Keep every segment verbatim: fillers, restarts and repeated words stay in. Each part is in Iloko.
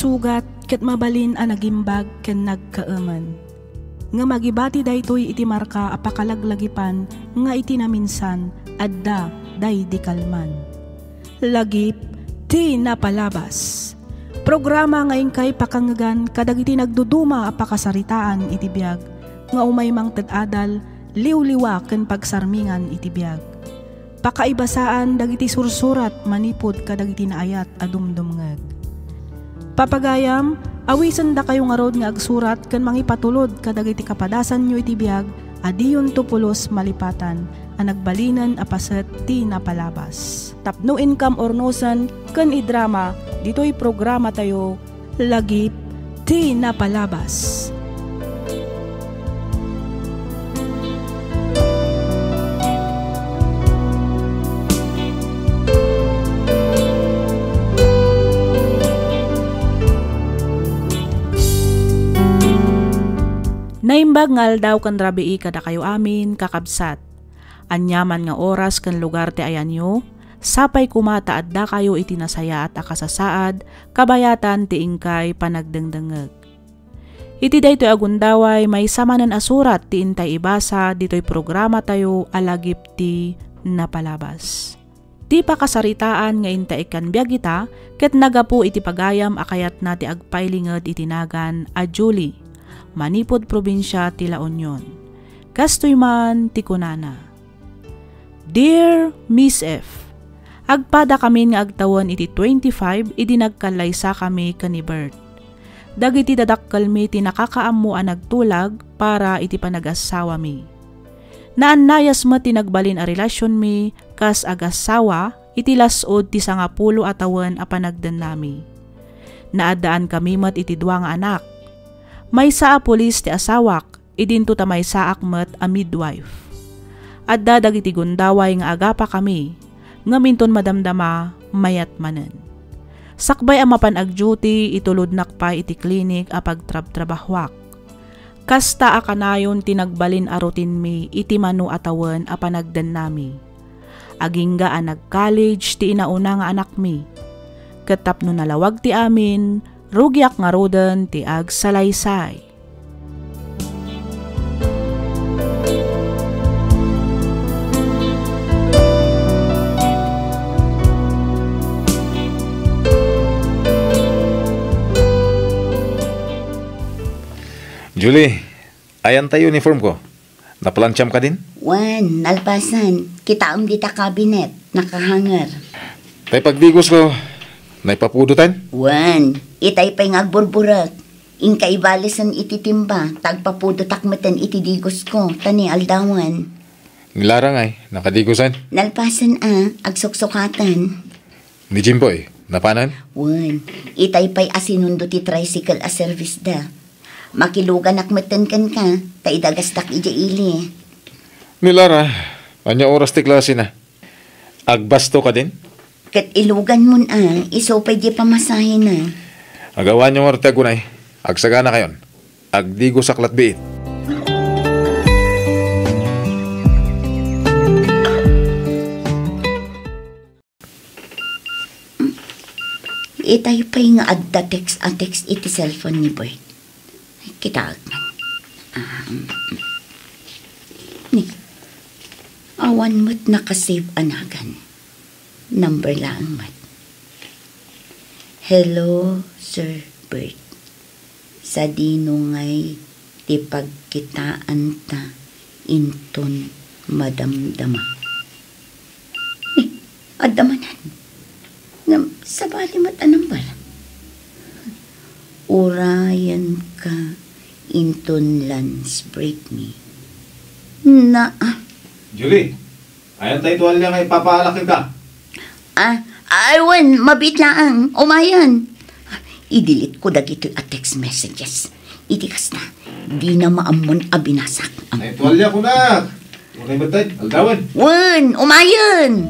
Sugat ket mabalin a nagimbag ken nagkaemen. Ngem agibati daytoy iti marka a pakalaglagipan nga iti naminsan adda daydi kalman. Lagip ti napalabas. Programa nga inkay pakangngegan kadagiti nagduduma a pakasaritaan iti biag nga umay mangted adal, liwliwa ken pagsarmingan iti biag. Pakaibasaan dagiti sursurat manipud kadagiti naayat a dumdumngeg. Papagayam, awisendakayo ngarud nga agsurat ken mangipatulod kadagiti kapadasanyo iti biag a diyonto pulos malipatan a nagbalinen a paset ti napalabas. Tapno inkam urnosen ken idrama ditoy programatayo, Lagip ti Napalabas. Naimbag nga aldaw ken rabii kadakayo amin, kakabsat. Aniaman nga oras ken lugar ti ayanyo, sapay koma ta addakayo iti nasayaat a kasasaad, kabayatan ti inkay panagdengdengngeg. Iti daytoy a gundaway, maysa manen a surat ti intay ibasa ditoy programatayo a Lagip ti Napalabas. Ti pakasaritaan nga intay ikkan biag ita ket nagapu iti pagayam a kayatna ti agpailinged iti nagan a Julie, manipud probinsia ti La Union. Kastoy man ti kunana, Dear Miss F, agpadakamin nga agtawen iti twenty-five idi nagkallaysakami ken ni Bert. Dagiti dadakkelmi ti nakakaammo a nagtulag para iti panagassawami. Naannayas met ti nagbalin a relasionmi kas agassawa iti las-ud ti sangapulo a tawen a panagdennami. Naaddaankami met iti dua nga anak. Maysa a pulis ti asawak, idinto ta maysaak met a midwife. Adda dagiti gundaway nga agapakami, ngem inton madamdama, mayat manen. Sakbay a mapan agduty, itulodnak pay iti klinik a pagtrabtrabahuak. Kasta a kanayon ti nagbalin a routine-mi iti mano a tawen a panagdennami. Agingga a nag-college ti inauna nga anakmi. Ket tapno nalawag ti amin, rugiak ngaruden ti agsalaysay. Julie, ayan tay uniform ko. Naplantsaam kadin? Wen, nalpasen. Kitaem dita cabinet, nakahanger. Tay pagdigosko, naipapudotan? Wen, itay pay nga agburburek. Inka ibalisen iti timba, ta agpapudotak meten iti digosko, ta ni aldawen. Ni Lara ngay, nakadigosan? Nalpasen a, agsuksukaten. Ni Jimboy, napanan? Wen, itay pay a sinundo ti tricycle a service da. Makiluganak meten kenka, ta idagasdak idiay ili. Ni Lara, ania oras ti klasena? Agbasto kadin? Ket ilugan mon a, isu pay di pamasahena. Agawanyo ngarud ti agunay. Agsaganakayon. Agdigosak latbiit. Itay pay nga adda text a text iti cellphone ni Bert. Kitaek man. Ah, mm, mm. Ni, awan met nakasave a nagan. Number laeng met. "Hello, Sir Bert. Sadino ngay ti pagkitaanta inton madamdama?" Eh, adda manen. Ngem sabali met a number. "Urayenka inton lunch break-mi." Na, ah. Julie, ayan tay tuwalya nga ipapaalak ka? Ah, ay, wen, mabiit laeng. Umayen. I-delete ko dagitoy a text messages. Iti kasta, dina maammon a binasak. Ay, tuwalya ko na. Unay met tay, aldawen. Wen, umayen.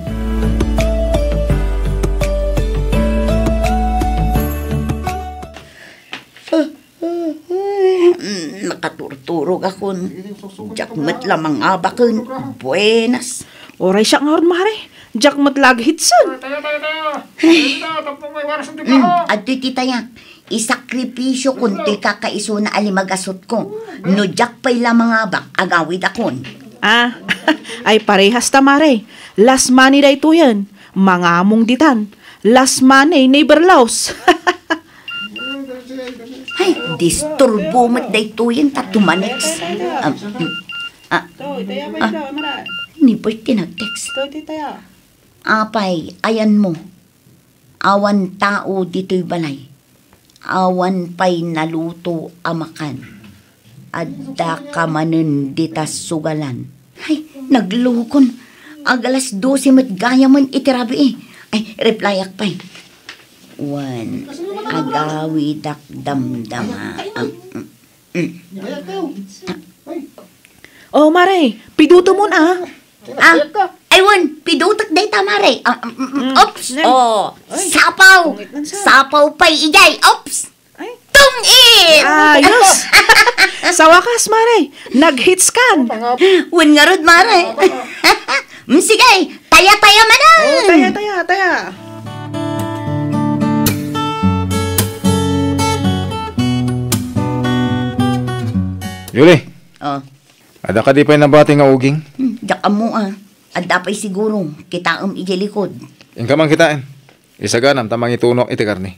Ah, ah, ah, mm, nakaturturog akon. Diak met la mangabaken. Buenas. Uray siak ngarud, mare. Diak met la aghitsen. Tayo, tayo, tayo. Tayo, tayo, tapno may warasen ti trabaho. Mm, adtoy ti tayak. Isakripisio kon toy kakaisuna a limagasutko. No diak pay la mangabak, agawidakon. Ah, ay parehas ta, Mare. Last money daytoyen. Mangamong ditan. Last money, never lost. Ay, disturbo met daytoyen ta tumanex. Um, mm, ah, ah, ni Bert ti nag-text. Apay, ayanmo. Awan tao ditoy balay. Awan pay naluto a makan. Adda ka manen dita sugalan. Ay, naglukon. Ag alas dose met gayamen iti rabii. Ay, replyak pay. Wen, agawidak damdama. Ang, mm, mm. Oh, Mare, pidutomon, ah. Ah, ay, wen, pidutek dayta, Mare. Ah, mm, mm, mm. Oops. Oh, sapaw. Sapaw pay idiay. Oops. Ay. Tungit! Ayos! Sa wakas, Mare, nag-hits kan. Wen ngarud, Mare. Mm, sige, taya-taya manen. Oh, taya, taya, taya. Julie. Oh. Adda kadi pay nabati nga uging? Hmm, diak ammo, ah. Adda pay siguro, kitaem idiay likod. Inka man kitaen. Isaganam ta mangitunoak iti karne.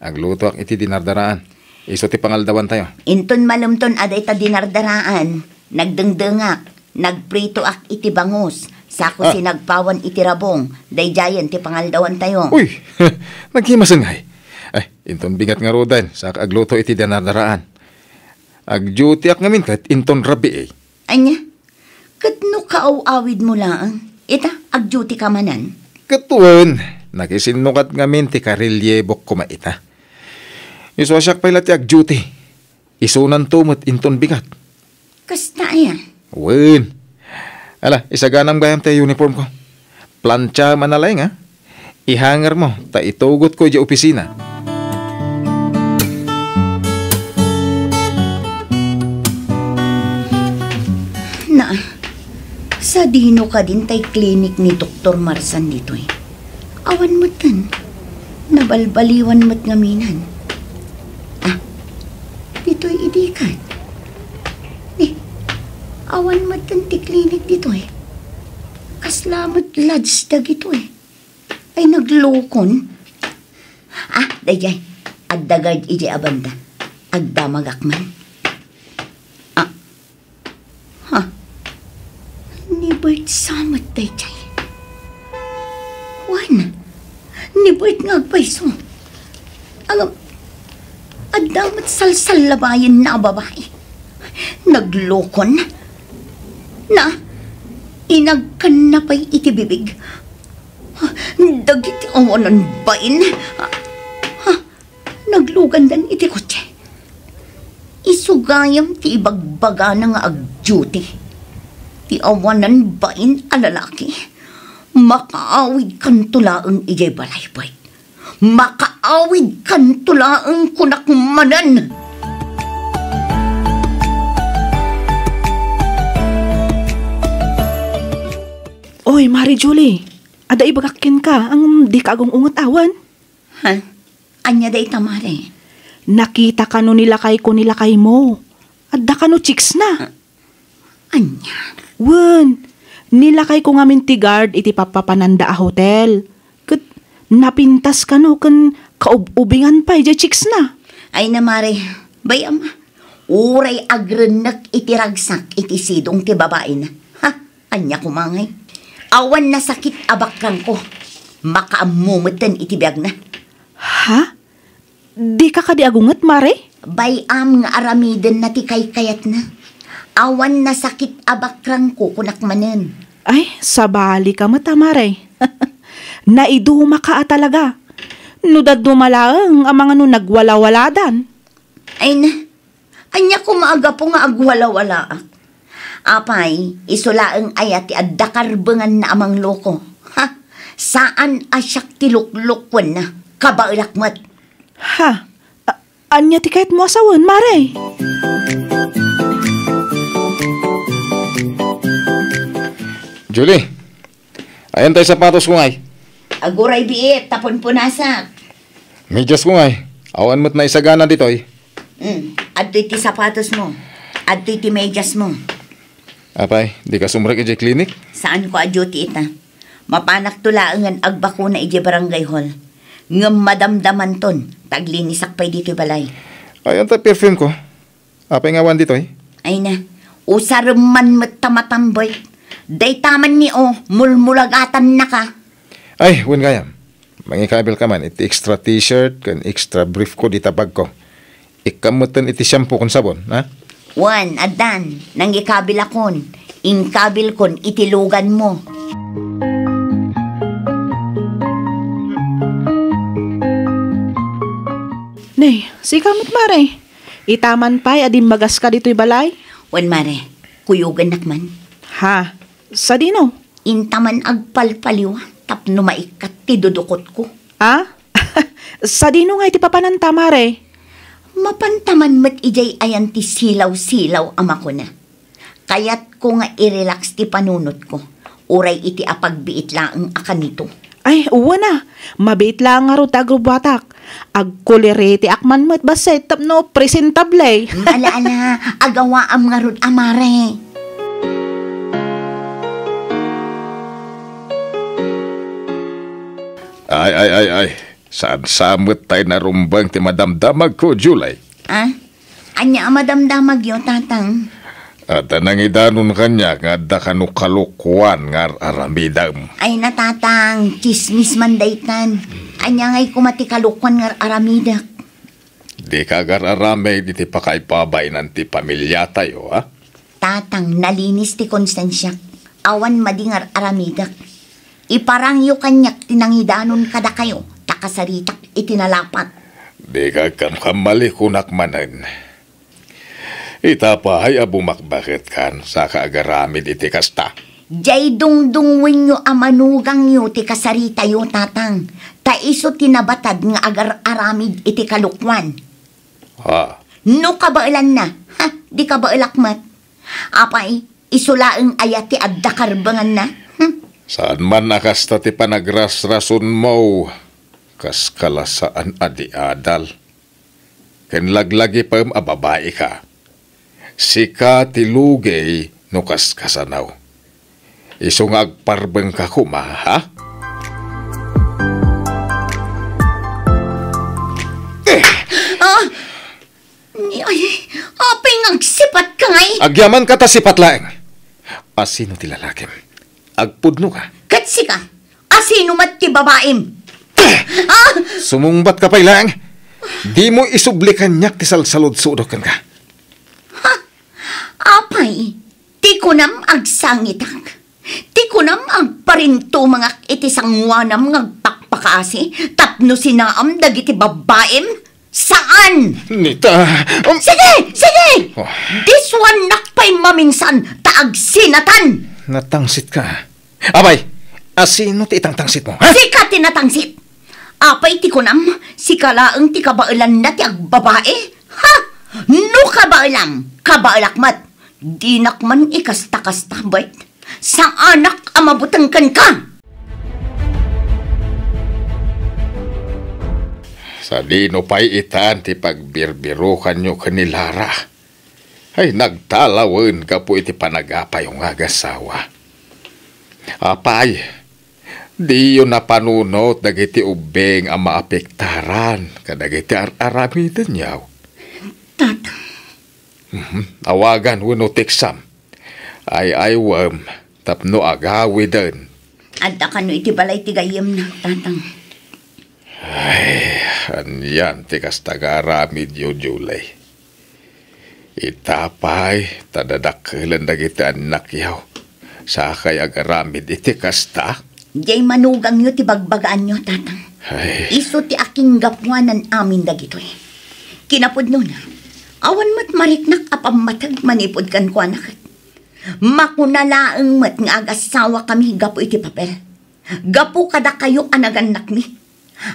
Aglutoak iti dinardaraan. Isu ti pangaldawantayo. Inton malemton a dayta dinardaraan, nagdengdengak, nagpritoak iti bangus, sako Ah. sinagpawan iti rabong, daydiayen ti pangaldawantayo. Uy! Naghimasen ngay. Ay, inton bigat ngaruden, saka agluto iti dinardaraan. Agdutiak ngamin ket inton rabii. Ania? Ket no kaaw-awidmo laeng, ita, agduti ka manen? Ket wen, nakisinnukat ngamin ti karelyebok koma ita. Isu a siak pay la ti agduti. Isunanto met inton bigat. Kasta aya? Wen. Ala, isaganam gayam ti uniformko. Plantiam a nalaing, a. Ihangermo, ta itugotko idiay opisina. Na, sadino kadin tay klinik ni Doktor Marsan ditoy? Awan metten. Nabalbaliwan met ngaminan. Ah, ditoy idi kan. Ni, awan metten ti klinik ditoy. Kasla met lodge dagitoy. Ay, naglukon. Ah, daydiay. Adda guard idiay a banda. Agdamagak man. Ah. Ha? Ni Bert sa met daydiay. Wen, ni Bert nga agpayso. Agam, adda met salsallabayenna a babai. Naglukon. Na, inagkanna pay iti bibig. Dagiti awanan bain. Ha? Naglugandan iti kotse. Isu gayam ti ibagbagana nga agduti. Ti awanan bain a lalaki. Makaawidkanto laeng idiay balay, Bert. Makaawidkanto laeng, kunak manen. Oy, Mare Julie, adda ibagak kenka, ngem dika agung-unget awan? Ha? Ania dayta, Mare? Nakita kano ni lakayko ni lakaymo? Adda kano chicks na? Ania? Wen, ni lakayko ngamin ti guard iti pappapananda a hotel. Ket napintas kano ken kaub-ubingan pay diay chicks na. Ay na, Mare, bay-am, uray agrennek iti ragsak iti sidong ti babaina. Ha? Ania koma ngay? Awan nasakit a bakrangko. Makaammo metten iti biagna. Ha? Dika kadi agunget, Mare? Bay-am nga aramidenna ti kaykayatna. Awan nasakit a bakrangko, kunak manen. Ay, sabali ka met a, Mare. Naiduma ka a talaga. No dadduma laeng a mangano nagwalawaladan. Ay na, ania koma a gapu nga agwalawalaak? Apay, isu laeng aya ti adda karbenganna a mangloko. Ha? Saan a siak ti luklokuenna. Kabaelak met. Ha? A-, ania ti kayatmo a sawen, Mare? Julie, ayan tay sapatosko ngay? Aguray biit, ta punpunasak. Mediasko ngay? Awan met naisagana ditoy. Hmm, adtoy ti sapatosmo. Adtoy ti mediasmo. Apay, dika sumrek idiay klinik? Saanko a duty ita. Mapanakto laengen agbakuna idiay barangay hall. Ngem madamdamanton, ta aglinisak pay ditoy balay. Ay, anta perfumeko? Apay nga awan ditoy? Ay na, usarem man met ta matam, Bert. Dayta man ni, o, mulmulagatannaka. Ay, wen gayam. Mangikabilka man iti extra t-shirt ken extra briefko dita bagko. Ikkam metten iti shampoo ken sabon, ha? Wen, addan, nangikabilakon. Inkabilkon iti luganmo. Nay, sika met, Mare. Ita man pay a dimmagaska ditoy balay? Wen, Mare. Kuyogennak man. Ha? Sadino? Inta man agpalpaliw tapno maikkat ti dudukotko. Ah? Sadino nga iti papananta, Mare? Mapanta man met idiay ayan ti silaw-silaw a makuna. Kayatko nga i-relax ti panunotko, uray iti apagbiit laeng a kanito. Ay, wen a, mabiit laeng ngarud ti agrubbuatak. Agkuleretiak man met bassit tapno presentable. Ala, ala, agawaam ngarud a, Mare. Ay, ay, ay, ay. Saan sa met tay narumbeng ti madamdamagko, Julie? Ah? Ania a madamdamagyo, Tatang? Adda nangidanon kaniak nga adda kano kalokuan nga ar-aramidem. Ay na, Tatang, tsismis man daytan. Ania ngay koma ti kalokuan nga ar-aramidek? Dika agar-aramid iti pakaibabainan ti pamiliatayo, ha? Tatang, nalinis ti konsensiak. Awan madi nga ar-aramidek. Iparangyo kaniak ti nangidanon kadakayo, ta kasaritak iti nalapat. Dika agkamkamali, kunak manen. Ita pay a bumakbaketkan, saka agaramid iti kasta. Diay dungdungngoenyo a manugangyo ti kasaritayo, Tatang, ta isu ti nabatad nga agar-aramid iti kalokuan. Ha? No kabaelanna, ha, di kabaelak met. Apay, isu laeng aya ti adda karbenganna? Hmm? Saan man a kasta ti panagrasrasonmo, kas kalasaan a di adal. Ken laglagipem a babaika. Sika ti lugey no kaskasano. Isu nga agparbengka koma, ha? Ah! Ni ay, apay nga agsipatka ngay? Agyamanka ta sipat laeng. Asino ti lalakim? Agpudnoka. Ket sika? Asino met ti babaim? Ah! Sumungbatka pay laeng. Dimo isubli kaniak ti salsaludsodek kenka. Ha? Apay, ti kunam agsangitak? Ti kunam agparintumangak iti sangoanam nga agpakpakaasi tapno sinaam dagiti babaim? Saan? Nita, um, Sige! Sige! Oh. Disuannak pay maminsan ta agsinatan! Natangsitka. Apay, asino ti itangtangsitmo, ha? Sika ti natangsit! Apay ti kunam, sika laeng ti kabaelanna ti agbabae? Ha? No kabaelam, kabaelak met. Dinak man ikasta-kasta, Bert. Saanak a mabuteng kenka! Sadino pay itan ti pagbirbirokanyo ken ni Lara? Ay, nagtalawen gapu iti panagapayo nga agasawa. Apay, diyo napanunot dagiti ubbing a maapektaran kadagiti ar-aramidenyo. Tata. Mhm. Awagan wenno teksam. Ay-aywem tapno agawiden. Adda kano iti balay ti gayyemna, Tatang. Ay, anian ti kasta nga aramidyo, Julie? Ita pay, ta dadakkelen dagiti annakyo. Sakay agaramid iti kasta? Diay manugangyo ti bagbagaanyo, Tatang. Ay. Isu ti akinggapuanan amin dagitoy. Kinapudnona, awan met mariknak a pammateg manipud kenkuana ket. Makuna laeng met nga agasawakami gapu iti papel. Gapu kadakayo a nagannakmi.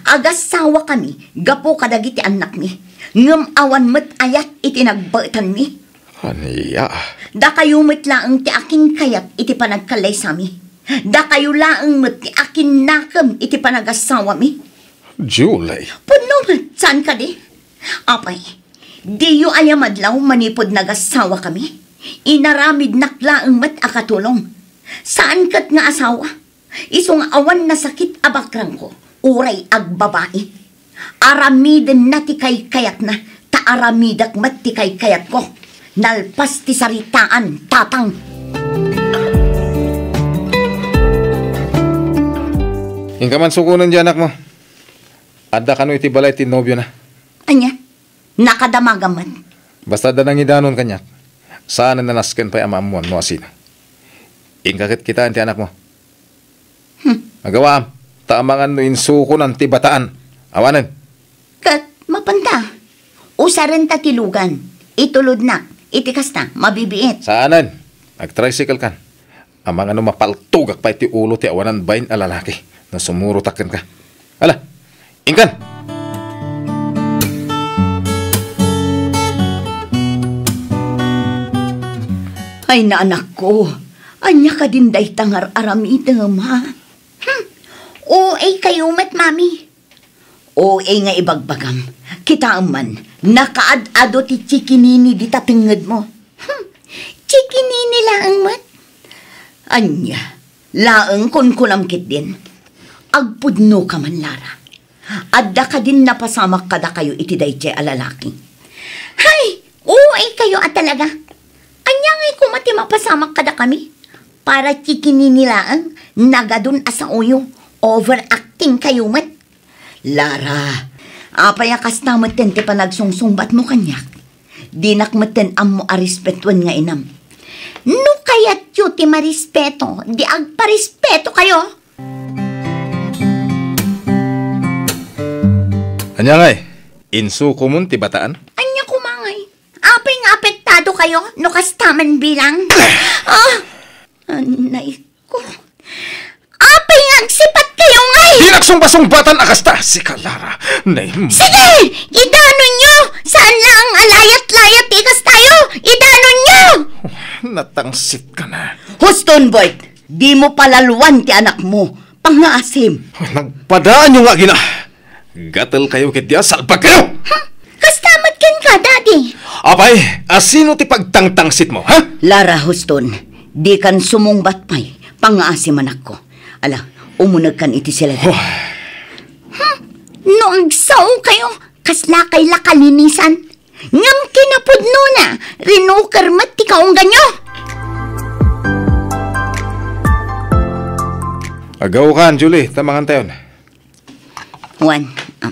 Agasawakami gapu kadagiti annakmi. Ngem awan met ayat iti nagbaetanmi. Ania? Dakayo met laeng ti akinkayat iti panagkallaysami. Dakayo laeng met ti akinnakem iti panagasawami. Julie. Pudno met, saan kadi? Apay, diyo aya madlaw manipud nagasawa kami? Inaramidnak laeng met a katulong. Saan ket nga asawa. Isu nga awan nasakit a bakrangko, uray agbabai. Aramidenna ti kaykayatna, ta aramidek met ti kaykayatko. Nalpas ti saritaan, Tatang. Inka man sukonen ti anakmo. Adda kano iti balay ti nobiona. Ania? Nakadamagam met. Basta adda nangidanon kaniak, saan a nasken pay a maammuan no asino. Inka ket kitaen ti anakmo. Hmm. Agawaam, ta amangan no insukonan ti bataan. Awanen. Ket mapanta. Usarenta ti lugan. Itulodnak. Iti kasta, mabibiit. Saanen. Agtricycle kan. Amangan no mapaltogak pay ti ulo ti awanan bain a lalaki no sumurotak kenka. Ala, inkan! Ay, naanakko, ania kadin dayta nga ar-aramidem, ha? Hmm. O A kayo met, Mami. O A nga ibagbagam. Kitaem man, nakaad-ado ti chikinini dita tengngedmo. Hmm. Chikinini laeng met? Ania, laeng kunkunam ketdin? Agpudnoka man, Lara. Adda kadin napasamak kadakayo iti daytoy a lalaki? Hay! O A kayo a talaga. Ania ngay koma ti mapasamak kadakami? Para chikinini laeng, nagadun a saoyo, overacting kayo met. Lara, apay a kasta metten ti panagsungsungbatmo kaniak? Dinak metten ammo a respetuen nga inam. No kayatyo ti marespeto, di agparespeto kayo. Ania ngay? Insukomon ti bataan? Ania koma ngay? Apay nga apektado kayo no kasta man bilang? Ah! Anay ko. Apay nga agsipat kayo ngay? Dinak sungbasungbatan a kasta. Sika, Lara. Nay. Sige! Idanonyo! Saan lang a layat-layat ti kastayo! Idanonyo! Natangsit ka na. Huston, Boy! Dimo palaluan ti anakmo. Pangngaasim. Nagpadaanyo nga agina. Gatel kayo ket dia, salbag kayo! Ha? Kasta met kenka, Daddy. Apay, asino ti pagtangtangsitmo, ha? Lara, Huston, dikan sumungbat pay, pangngaasim, anakko. Ala, umunegkan iti siled. Oh. Hmm? No agsao kayo, kasla kay la kalinisan. Ngem kinapudnona, rinuker met ti kaungganyo. Agaw kan, Julie, ta mangantayon. Juan, ah.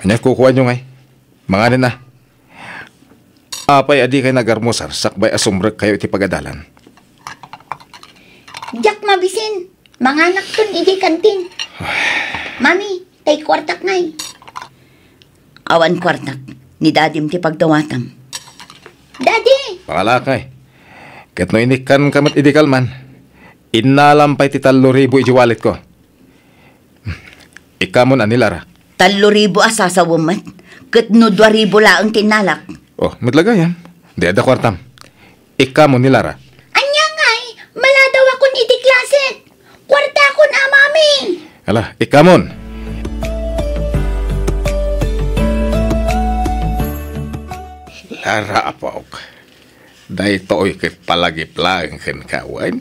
Ania kukuanyo ngay? Manganen na. Apay a dikay nagarmusar sakbay a sumrek kayo iti pagadalan? Diak mabisin. Manganakton idi kantin. Mami, tay kuartak ngay. Awan kuartak. Ni Dadim ti pagdawatam. Daddy! Pangalakay. Ket no inikkan ka met idi kalman, innalam pay ti tallo ribu iti wallet ko. Ikkamon a ni Lara. Tallo ribu a sasawem met, ket no dua ribu laeng ti innalak. Oh, met la gayam. Di adda kuartam. Ikkamon ni Lara. Ania ngay? Maladaw akon iti klase. Kuartakon a, Mami. Ala, ikkamon. Lara, apok. Daytoy ket palagip laeng kenka, wen?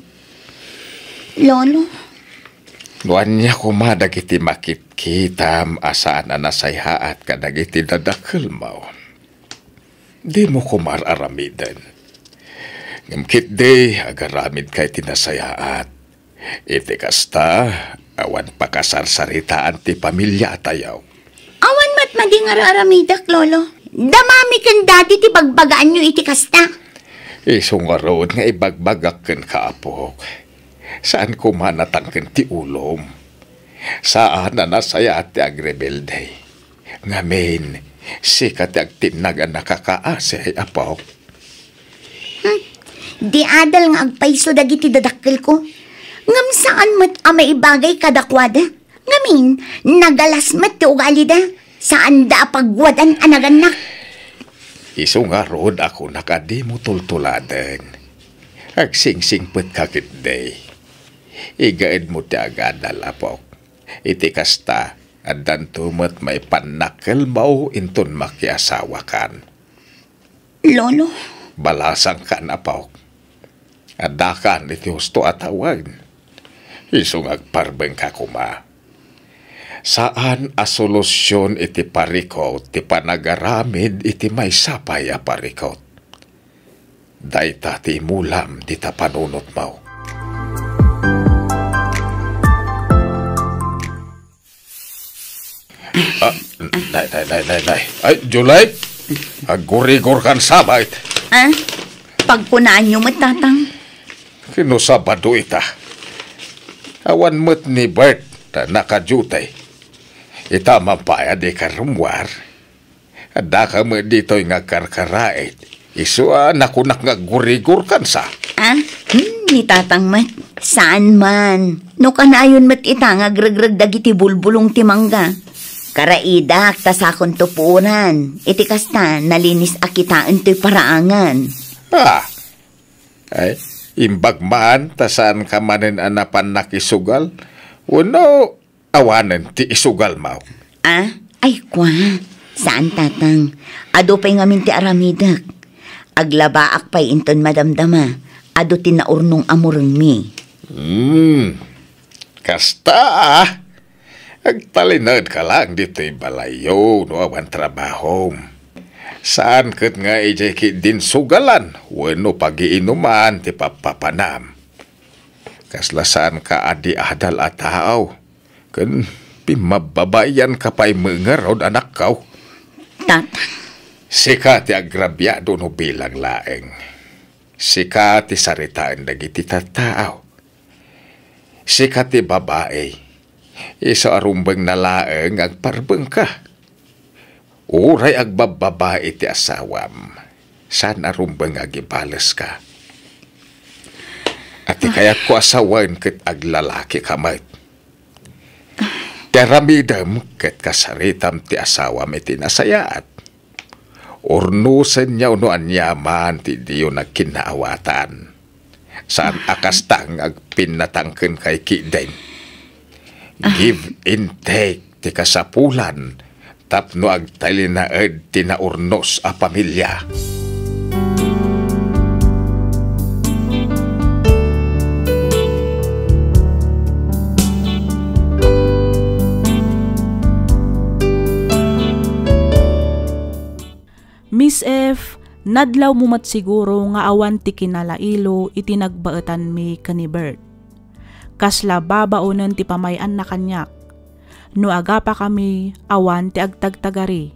Lolo? No ania koma dagiti makitkitam a saan a nasayaat kadagiti dadakkelmo, dimo koma ar-aramiden. Ngem ketdi, agaramidka iti nasayaat. Iti kasta, awan pakasarsaritaan ti pamiliatayo. Awan met madi nga ar-aramidek, Lolo. Da Mami ken Daddy ti bagbagaanyo iti kasta. Isu ngarud nga ibagbagak kenka, apok. Saan koma natangken ti ulom. Saan a nasayaat ti agrebelde. Ngamin, sika ti agtinnag a nakakaasi, apok. Hmm, di adal nga agpayso dagiti dadakkelko. Ngem saan met a maibagay kadakuada. Ngamin, nagalas met ti ugalida. Saanda a pagwadan a nagannak. Isu ngarud a kunak a dimo tultuladen. Agsingsingpetka ketdi. Igaedmo ti agadal, apok. Iti kasta, Addanto met maipannak kelmaw inton makiasawakan. Lolo. Balasangkan, apok. Addakan iti husto a tawen. Isu nga agparbengka koma. Saan a solusyon iti parikut ti panagaramid iti maysa pay a parikut. Dayta ti imulam dita panunotmo. Ah, nay, nay, nay, nay, nay. Ay, Julie, aggurigor kan sabay. Ah, pagkunaanyo met, Tatang. Kino Sabado ita? Awan met ni Bert ta naka-duty. Ita man pay a di karummuar. Addaka met ditoy nga agkarkaraid. Isu a nakunak nga aggurigor kansa. Ah, hmm, ni Tatang met. Saan man. No kanayon met ita nga agregreg dagiti bulbulong ti mangga. Karaidak ta sakonto puoran. Iti kasta, nalinis a kitaen toy paraangan. Ah, ay, imbag man ta saanka manen a napan nakisugal? Wenno awanen ti isugalmo? Ah, ay kua, saan, Tatang. Adu pay ngamin ti aramidek. Aglabaak pay inton madamdama. Adu ti naurnong a murengmi. Hmm, kasta, ah. Agtalinaedka lang ditoy balayyo no awan trabahom. Saan ket nga idiay ketdin sugalan wenno pagiinuman ti pappapanam. Kasla saanka a di adal a tao, ken pimmababaianka pay met ngarud, anakko. Tatang. Sika ti agrabiado no bilang laeng. Sika ti saritaen dagiti tattao. Sika ti babai. Isu a rumbengna laeng nga agparbengka. Uray agbabbabai ti asawam, saan a rumbeng nga agibaleska. A ti kayatko a sawen ket aglalakika met. Ti aramidem ket kasaritam ti asawam iti nasayaat. Urnosenyo no aniaman ti diyo nagkinnaawatan. Saan a kasta nga agpinnatang kenka ketdin. Give and take ti kasapulan tapno agtalinaed ti naurnos a pamilia. Miss F, nadlawmo met siguro nga awan ti kinalailo iti nagbaetanmi ken ni Bert. Kasla babaonen ti pamay-anna kaniak. No agapakami, awan ti agtagtagari.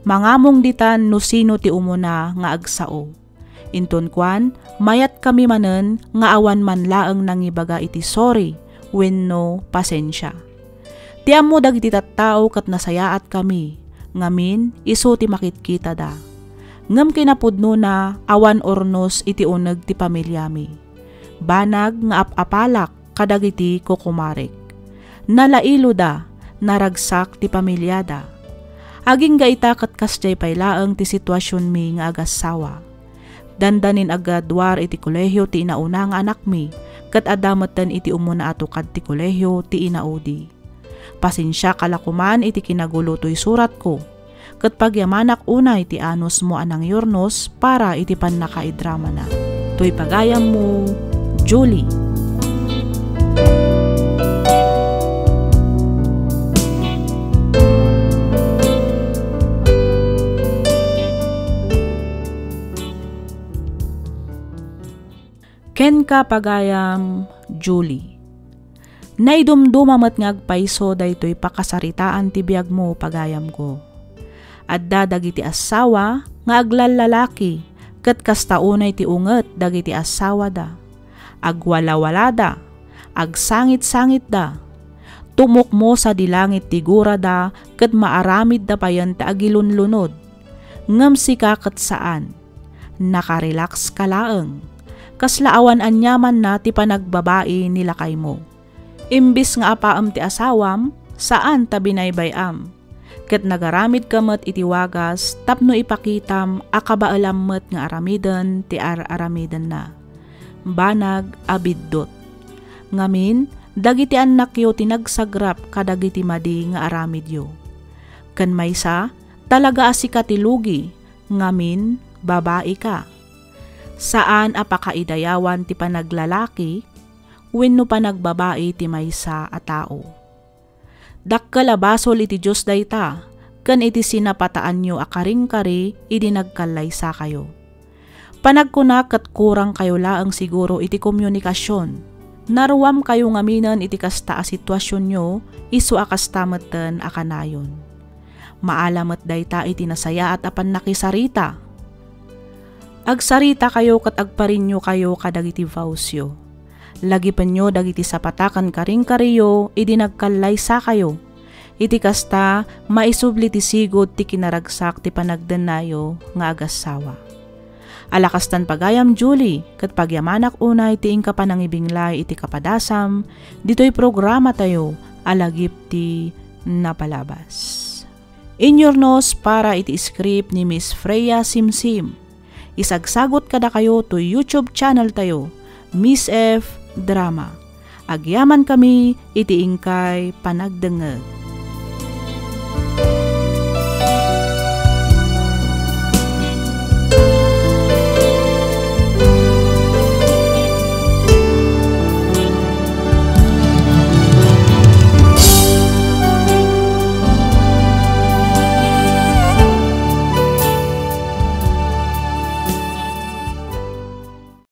Mangamong ditan no sino ti umuna nga agsao. Inton kuan, mayatkami manen nga awan man laeng nangibaga iti sorry wenno pasensia. Ti ammo dagiti tattao ket nasayaatkami, ngamin isu ti makitkitada. Ngem kinapudnona, awan urnos iti uneg ti pamiliami. Banag nga ap-apalak kadagiti kukumarek. Nalailoda, naragsak ti pamiliada. Agingga ita ket kasdiay pay laeng ti situasionmi nga agassawa. Dandanin aggraduar iti kolehio ti inauna nga anakmi, ket adda metten iti umuna a tukad ti kolehio ti inaudi. Pasensiaka la koman iti kinagulo toy suratko, ket pagyamanak unay ti anusmo a nangyurnos para iti pannakaidramana. Toy pagayammo, Julie. Kenka, pagayam, Julie. Naidumduma met nga agpayso daytoy pakasaritaan ti biagmo, pagayamko. Adda dagiti assawa nga aglallalaki ket kasta unay ti unget dagiti assawada. Agwalawalada, agsangitsangitda. Tumukmo sadi langit ti gurada ket maaramidda payen ti agilunlunod. Ngem sika ket saan. Nakarelax ka laeng. Kasla awan aniamanna ti panagbabai ni lakaymo. Imbis nga apaem ti asawam, saan ta binaybay-am. Ket nagaramidka met iti wagas tapno ipakitam a kabaelam met nga aramiden ti ar-aramidenna. Banag a biddut. Ngamin, Dagiti annakyo ti nagsagrap kadagiti madi nga aramidyo. Ken maysa, talaga a sika ti lugi, ngamin, babaika. Saan a pakaidayawan ti panaglalaki wenno panagbabai ti maysa a tao. Dakkel a basol iti Dios dayta, ken iti sinapataanyo a karingkari idi nagkallaysakayo. Panagkuna ket kurangkayo laeng siguro iti komunikasion. Naruamkayo ngaminen iti kasta a situasionyo, isu a kasta metten a kanayon. Maala met dayta iti nasayaat a pannakisarita. Agsaritakayo ket agpariniokayo kadagiti vowsyo. Lagipenyo dagiti sapata ken karingkariyo idi nagkallaysakayo. Iti kasta, maisubli ti sigud ti kinaragsak ti panagdennayo nga agassawa. Ala kastan pagayam, Julie, ket pagyamanak unay ti inka panangibinglay iti kapadasam ditoy programatayo a Lagip ti Napalabas. Inyurnos para iti script ni Miss Freya Simsim. Isagsagut kadakayo to YouTube channel tayo, Miss F Drama. Agyamankami iti inkay panagdengngeg.